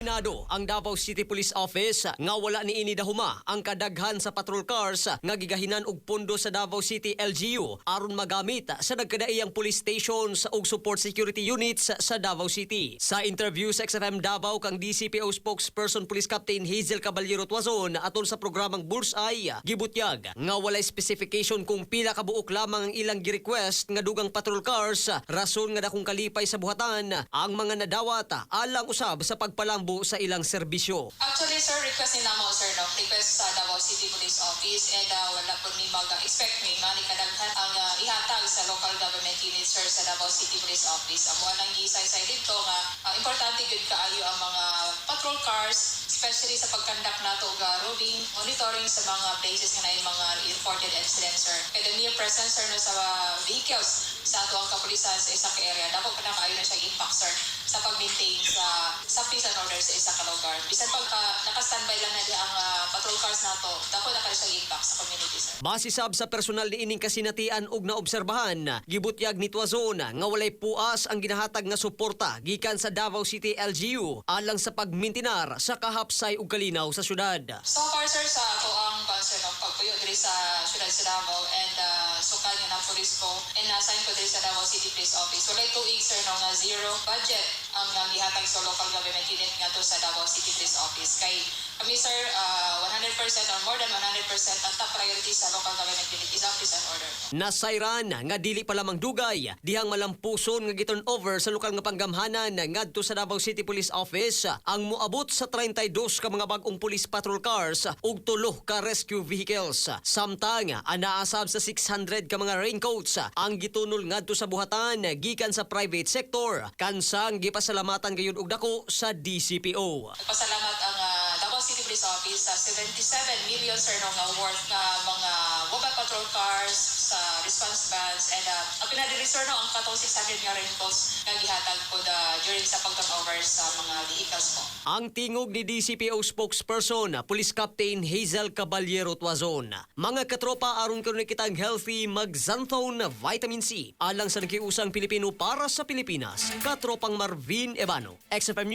Nado ang Davao City Police Office nga wala niini dahuma ang kadaghan sa patrol cars nga gigahinan og pondo sa Davao City LGU aron magamit sa nagkadaiyang police stations ug support security units sa Davao City. Sa interview sa XFM Davao kang DCPO spokesperson Police Captain Hazel Caballero Tuazon atol sa programang Bullseye, gibutyag nga walay specification kung pila ka buok lamang ang ilang gi-request nga dugang patrol cars, rason nga dakong kalipay sa buhatan ang mga nadawat alang usab sa pagpalambo sa ilang serbisyo. Actually, sir, request ni namo, sir, no? Request sa Davao City Police Office and wala po ni mag-expect mi nga ni kadaghan ang ihatag sa local government unit, sir, sa Davao City Police Office. Amo nang gisaysay dito nga importante gyud kaayo ang mga patrol cars, especially sa pag-conduct nato og roving monitoring sa mga places nga naay mga reported incidents, sir. Kay the mere presence, sir, no, sa vehicles sa ato ang kapulisan sa isa ka area, dako pa na kaayo na siya impact, sir, sa pag-maintain sa peace and order sa isa ka lugar. Bisan pagka naka-standby lang na di ang patrol cars nato, dako na kaayo siya impact sa community, sir. Base sab sa personal niining kasinatian ug naobserbahan, gibutyag ni Tuazon nga walay puas ang ginahatag nga suporta gikan sa Davao City LGU alang sa pagmintinar sa kahapsay ug kalinaw sa syudad. So far, sir, sa ato ang sir, no, pagpuyo diri sa syudad sa Davao and sukad nga na police ko and na-assign ko diri sa Davao City Police Office, walay tuig, sir, no, nga zero budget ang gihatag sa local government unit ngadto sa Davao City Police Office. Kay kami, sir, 100% or more than 100%, ang top priority sa local government unit is ang peace and order. Nasayran nga dili pa lamang dugay dihang malampuson nga gi-turn over sa lokal nga panggamhanan ngadto sa Davao City Police Office ang moabot sa 32 ka mga bag-ong police patrol cars ug 3 ka rescue vehicles. Samtang anaasab sa 600 ka mga raincoats ang gitunol ngadto sa buhatan gikan sa private sector, kansang gipasalamatan gayud og dako sa DCPO. Nagpasalamat ang Davao City Police Office sa 77 million, sir, no, nga worth nga mga mobile patrol cars, sa response vans and ang pinadiri, sir, no, ang katong 600 nga raincoats nga gihatag po during sa pag-turnover sa mga vehicles po. Ang tingog ni DCPO spokesperson, Police Captain Hazel Caballero Tuazon. Mga katropa, aron karon kitang healthy, mag-Xanthone Vitamin C. Alang sa nakiusang Pilipino para sa Pilipinas, Katropang Marvin Ebano, XFM News.